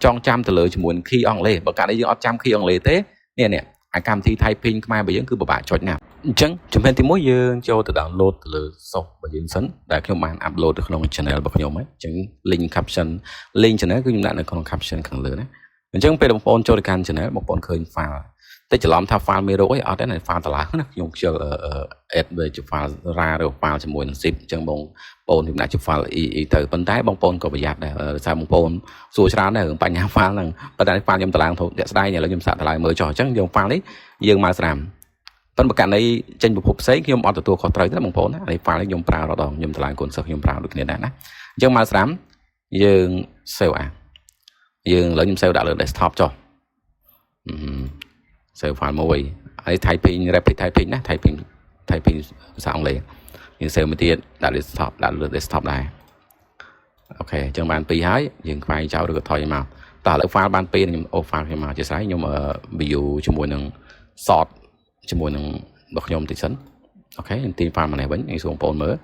ចងចាំទៅលើជាមួយនឹង key អង់គ្លេសបើករណីយើងអត់ចាំ key អង់គ្លេសទេនេះនេះអាកម្មវិធី typing ខ្មែររបស់យើងគឺពិបាកចុចណាស់អញ្ចឹងជំហានទី1យើងចូលទៅ download ទៅលើ source របស់យើងសិនដែលខ្ញុំបាន upload ទៅក្នុង channel របស់ខ្ញុំហ្នឹងអញ្ចឹង link caption link channel គឺខ្ញុំដាក់នៅក្នុង caption ខាងលើណាអញ្ចឹងពេលបងប្អូនចូលទៅកាន់ channel បងប្អូនឃើញ file តែច្រឡំថា file មេរោគអីអត់ទេណា file តឡើងណាខ្ញុំខ្ជិល add វាជា file RAR ឬ file ជាមួយនឹង zip អញ្ចឹងបងប្អូនខ្ញុំដាក់ជា file EE ទៅប៉ុន្តែបងប្អូនក៏ប្រយ័ត្នដែរដោយសារបងប្អូនសួរច្រើនដែររឿងបញ្ហា file ហ្នឹងប៉ុន្តែ file ខ្ញុំតឡើងទៅតាក់ស្ដែងឥឡូវខ្ញុំសាកតឡើងមើលចុះអញ្ចឹងយើង file នេះយើងមកស្រាមប៉ុន្តែករណីចេញប្រភពផ្សេងខ្ញុំអត់ទទួលខុសត្រូវទេបងប្អូនណានេះ file នេះខ្ញុំប្រើរដងខ្ញុំតឡើងកូនសិស្សខ្ញុំប្រើដូចគ្នាដែរណាអញ្ចឹងមកស្រាមយើង save អាយើងឥឡូវខ្ញុំ save ដាក់លើ desktop ចុះ save file មួយហើយ typing rapid typing ណា typing ភាសាអង់គ្លេសយើង save មួយទៀតដាក់ desktop ដាក់លើ desktop ដែរ OK អញ្ចឹងបានពីរហើយយើងខ្វែងចោលឬក៏ថយមកតោះឥឡូវ file បានពីរខ្ញុំអូ file ខ្ញុំមកជាស្រ័យខ្ញុំ view ជាមួយនឹង sort ជាមួយនឹងរបស់ខ្ញុំតិចសិន OK ខ្ញុំទាញ file មកនេះវិញឲ្យសួរបងប្អូនមើល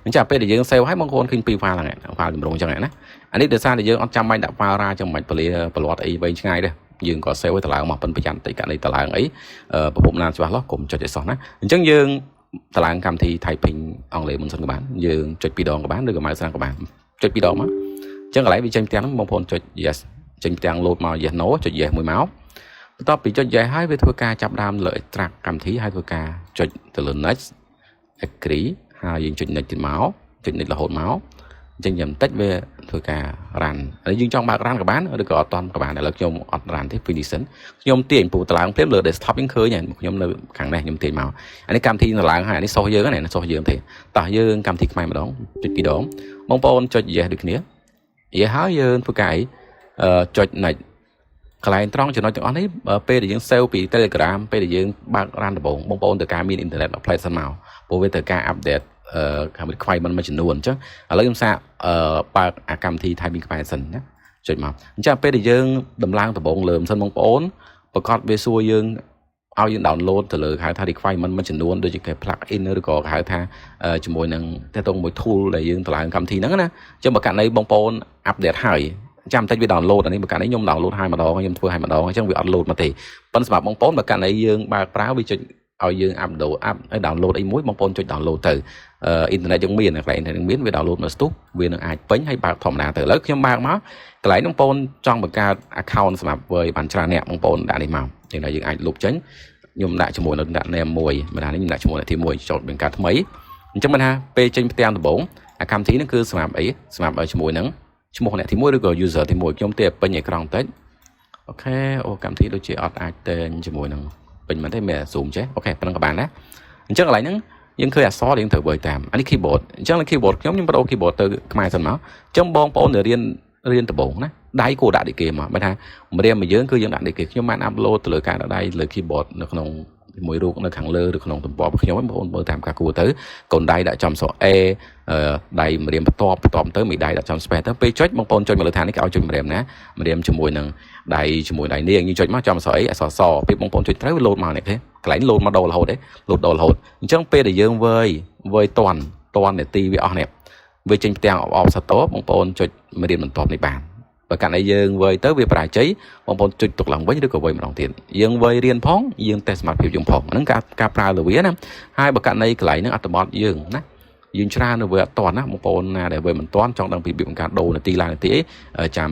អញ្ចឹងពេលដែលយើង save ហើយបងប្អូនឃើញពីរ file ហ្នឹង file តម្រងអញ្ចឹងណាអានេះដោយសារតែយើងអត់ចាំបាច់ដាក់ file RAR ចឹងមិនពលាប្រឡាត់អីវែងឆ្ងាយទេយើងក៏ save ឲ្យតម្លើងមកប៉ុនប្រយ័ត្នតិចករណីតម្លើងអីប្រភពណាច្បាស់លាស់កុំចុចឲ្យសោះណាអញ្ចឹងយើងតម្លើងកម្មវិធី typing អង់គ្លេសមុនសិនក៏បានយើងចុចពីរដងក៏បានឬក៏mouse ស្រាំក៏បានចុចពីរដងមកអញ្ចឹងកន្លែងវាចេញផ្ទាំងហ្នឹងបងប្អូនចុច yes ចេញផ្ទាំង load មក yes no ចុច yes មួយមកបន្ទាប់ពីចុច yes ហើយវាធ្វើការចាប់ដើមលើ extract កម្មវិធីហើយធ្វើការចុចទៅលើ next agree ហើយយើងចុច next ទៀតមកចុច next រហូតមកអញ្ចឹងយ៉ាងតិចវាធ្វើការ run ហើយយើងចង់បើក run ក៏បានឬក៏អត់តន់ក៏បានឥឡូវខ្ញុំអត់ run ទេ finish សិនខ្ញុំទាញពូតឡើងភ្លាមលើ desktop យើងឃើញហើយខ្ញុំនៅខាងនេះខ្ញុំទាញមកអានេះកម្មវិធីឡើងហើយអានេះsource យើងណា source យើងទេតោះយើងកម្មវិធីខ្មែរម្ដងចុចពីរដងបងប្អូនចុច yes ដូចគ្នា yes ហើយយើងធ្វើការអីចុច next កន្លែងត្រង់ចំណុចទាំងអស់នេះពេលដែលយើង save ពី Telegram ពេលដែលយើងបើក run ដំបូងបងប្អូនត្រូវការមានអ៊ីនធឺណិតមួយផ្លែសិនមកព្រោះវាត្រូវការ update ខាង requirement មួយចំនួនអញ្ចឹងឥឡូវខ្ញុំសាកបើកអាកម្មវិធី typing ខ្មែរសិនណាចុចមកអញ្ចឹងពេលដែលយើងដំឡើងដំបូងលើមិនសិនបងប្អូនប្រកាសវាសួរយើងឲ្យយើង download ទៅលើហៅថា requirement មួយចំនួនដូចជាគេ plug in ឬក៏ហៅថាជាមួយនឹងតទៅមួយ tool ដែលយើងតម្លើងកម្មវិធីហ្នឹងណាអញ្ចឹងបើករណីបងប្អូន update ហើយចាំតិចវា download អានេះបើករណីខ្ញុំ download ហើយម្ដងខ្ញុំធ្វើហើយម្ដងអញ្ចឹងវាអត់ load មកទេប៉ុន្តែសម្រាប់បងប្អូនបើករណីយើងបើកប្រើវាចុចឲ្យយើង upload up ឲ្យ download អីមួយបងប្អូនចុច download ទៅអ៊ីនធឺណិតយើងមានកន្លែងអ៊ីនធឺណិតមានវា download មកស្ទុះវានឹងអាចពេញហើយបើកធម្មតាទៅឥឡូវខ្ញុំបើកមកកន្លែងបងប្អូនចង់បង្កើត account សម្រាប់វើយបានច្រើនអ្នកបងប្អូនដាក់នេះមកយ៉ាងណាយើងអាចលុបចេញខ្ញុំដាក់ជាមួយនៅដាក់ name មួយម្ដងនេះខ្ញុំដាក់ឈ្មោះអ្នកទី1ចូលបង្កើតថ្មីអញ្ចឹងមិនថាពេលចេញផ្ទាំងដំបូងអាកម្មវិធីហ្នឹងគឺសម្រាប់អីសម្រាប់ឲ្យជាមួយនឹងឈ្មោះអ្នកទី1ឬក៏ user ទី1ខ្ញុំទេពេញអេក្រង់តិច OK អូកម្មវិធីដូចជាអត់អាចតែងជាមួយនឹងពេញមែនទេមាន zoom ចេះ OK ប៉ុណ្ណឹងក៏បានដែរអញ្ចឹងកន្លែងហ្នឹងយើងឃើញអក្សរយើងត្រូវបើតាមអានេះ keyboard អញ្ចឹង keyboard ខ្ញុំខ្ញុំបដូរ keyboard ទៅខ្មែរសិនមកអញ្ចឹងបងប្អូនដែលរៀនរៀនដំបូងណាដៃគួរដាក់ដូចគេមកបើថាម្រាមមកយើងគឺយើងដាក់ដូចគេខ្ញុំបាន upload ទៅលើការដាក់ដៃលើ keyboard នៅក្នុងជាមួយរូបនៅខាងលើឬក្នុងទំព័ររបស់ខ្ញុំបងប្អូនមើលតាមការគួរទៅកូនដៃដាក់ចំស A ដៃម្រាមបន្ទាប់បន្ទាប់ទៅមួយដៃដាក់ចំ space ទៅពេលចុចបងប្អូនចុចមកលើឋាននេះគេឲ្យចុចម្រាមណាម្រាមជាមួយនឹងដៃជាមួយដៃនាងយើងចុចមកចំអក្សរអីអក្សរសពេលបងប្អូនចុចត្រូវវាលោតមកនេះទេកន្លែងលោតមកដូររហូតទេលោតដូររហូតអញ្ចឹងពេលដែលយើងវើយវើយតន់តន់នាទីវាអស់នេះវាចេញផ្ទាំងអបអបសតោបងប្អូនចុចមេរៀនបន្ទាប់នេះបានបើករណីយើងវើយទៅវាបរាជ័យបងប្អូនចុចទុកឡើងវិញឬក៏វើយម្ដងទៀតយើងវើយរៀនផងយើងតេស្តសមត្ថភាពយើងផងហ្នឹងការការប្រើលើវាណាហើយបើករណីកន្លែងហ្នឹងអត្ថបទយើងណាយើងច្រើននៅវាអត់តន់ណាបងប្អូនណាដែលវើយមិនតន់ចង់ដឹងពីរបៀបការដូរនាទីឡើងនាទីអីចាំ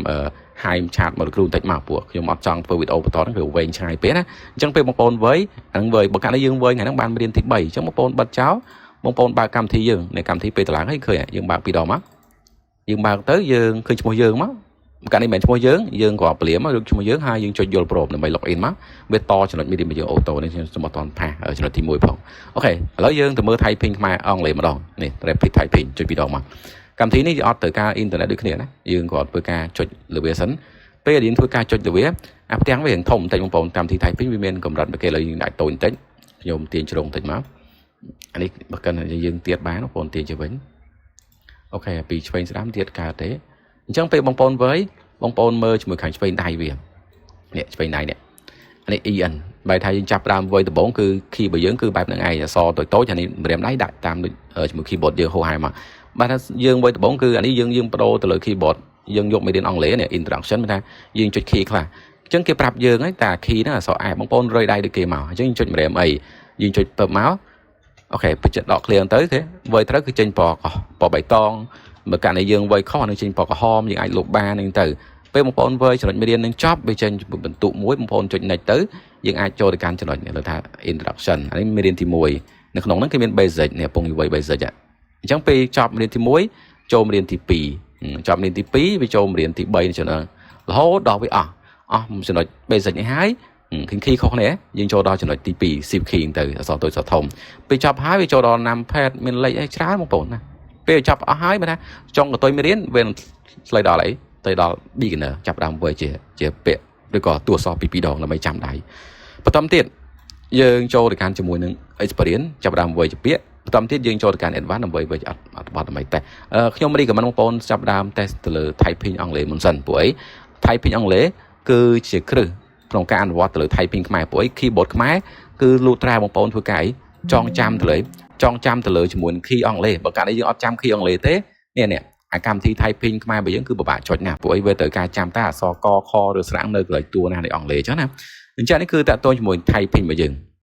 ហែម chat មកលោកគ្រូបន្តិចមកពួកខ្ញុំអត់ចង់ធ្វើវីដេអូបន្តហ្នឹងវាវែងឆ្ងាយពេកណាអញ្ចឹងពេលបងប្អូនវើយអាហ្នឹងវើយបើករណីយើងវើយថ្ងៃហ្នឹងបានរៀនទី3អញ្ចឹងបងប្អូនបិទចោលបងប្អូនបើកកម្មវិធីយើងในកម្មវិធីពេលតម្លើងហើយឃើញយើងបើកពីរដងមកយើងបើកទៅយើងឃើញឈ្មោះយើងមកកាលនេះមិនមែនឈ្មោះយើងយើងក៏ព្រាមឬឈ្មោះយើងហើយយើងចុចយល់ព្រមដើម្បី log in មកវាតចំណុចមេរៀនរបស់យើង auto នេះខ្ញុំសូមអត់ត pass ចំណុចទី1ផង OK ឥឡូវយើងទៅមើល typing ខ្មែរអង់គ្លេសម្ដងនេះ rapid typing ចុចពីរដងមកកម្មវិធីនេះអត់ត្រូវការអ៊ីនធឺណិតដូចគ្នាណាយើងក៏ធ្វើការចុចលើវាសិនពេលរៀនធ្វើការចុចលើវាអាផ្ទាំងវារៀងធំបន្តិចបងប្អូនកម្មវិធី typing វាមានកម្រិតមកគេលើយើងដាក់តូចបន្តិចខ្ញុំទាញជ្រុងបន្តិចមកអានេះបើកិនយើងទៀតបានបងប្អូនទាញទៅវិញ OK ពីឆ្វេងស្ដាំទៀតកើតទេអញ្ចឹងពេលបងប្អូនវើយបងប្អូនមើលជាមួយខាងឆ្វេងដៃវានេះឆ្វេងដៃនេះអានេះ EN បែរថាយើងចាប់ដើមវ័យដំបូងគឺ key របស់យើងគឺបែបហ្នឹងឯងអក្សរតូចតូចអានេះម្រាមដៃដាក់តាមដូចជាមួយ keyboard យើងហោហាយមកបែរថាយើងវ័យដំបូងគឺអានេះយើងយើងបដូរទៅលើ keyboard យើងយកមេរៀនអង់គ្លេសនេះ introduction មានថាយើងចុច key ខ្លះអញ្ចឹងគេប្រាប់យើងហើយតា key ហ្នឹងអក្សរ F បងប្អូនរើយដៃដូចគេមកអញ្ចឹងយើងចុចម្រាមអីយើងចុចពឹបមក OK បញ្ជាក់ដក clear ទៅគេវាយត្រូវគឺចេញពណ៌ពណ៌បៃតងបើករណីយើងវាយខុសអានឹងចេញពណ៌ក្រហមយើងអាចលុបបានហ្នឹងទៅពេលបងប្អូនវាយចំណុចមេរៀននឹងចប់វាចេញបន្ទុកមួយបងប្អូនចុច next ទៅយើងអាចចូលទៅកាន់ចំណុចនេះលើថា introduction អានេះមេរៀនទី1នៅក្នុងហ្នឹងគេមាន basic នេះកំពុងវាយ basic អញ្ចឹងពេលចប់មេរៀនទី1ចូលមេរៀនទី2ចប់មេរៀនទី2វាចូលមេរៀនទី3ចំណុចរហូតដល់វាអស់អស់ចំណុច basic នេះហើយឃើញ key ខុសគ្នាយើងចូលដល់ចំណុចទី2 shift key ទៅអក្សរតូចអក្សរធំពេលចប់ហើយវាចូលដល់ numpad មានលេខអីច្រើនបងប្អូនណាពេលចប់អស់ហើយបើថាចុងកតុយមេរៀនវានឹងស្លៃដល់អីទៅដល់ beginner ចាប់ដើមវាជាជាពាក្យឬក៏តួអក្សរពីរដងដើម្បីចាំដៃបន្តទៀតយើងចូលទៅកាន់ជាមួយនឹង experience ចាប់ដើមវាជាពាក្យបន្តទៀតយើងចូលទៅកាន់ advance ដើម្បីវាអត់អត់បត់ដើម្បីតេស្តខ្ញុំ recommend បងប្អូនចាប់ដើម test ទៅលើ typing អង់គ្លេសមុនសិនព្រោះអី typing អង់គ្លេសគឺជាគ្រឹះក្នុងការអនុវត្តទៅលើ typing ខ្មែរព្រោះអី keyboard ខ្មែរគឺលូត្រាបងប្អូនធ្វើការអីចងចាំទៅលើចងចាំទៅលើជាមួយនឹង key អង់គ្លេសបើករណីយើងអត់ចាំ key អង់គ្លេសទេនេះនេះអាកម្មវិធី typing ខ្មែររបស់យើងគឺពិបាកចុចណាស់ព្រោះអីវាត្រូវការចាំតែអក្សរកខឬស្រៈនៅកន្លែងតួណានៃអង់គ្លេសអញ្ចឹងណាអញ្ចឹងនេះគឺតាក់ទងជាមួយ typing របស់យើង។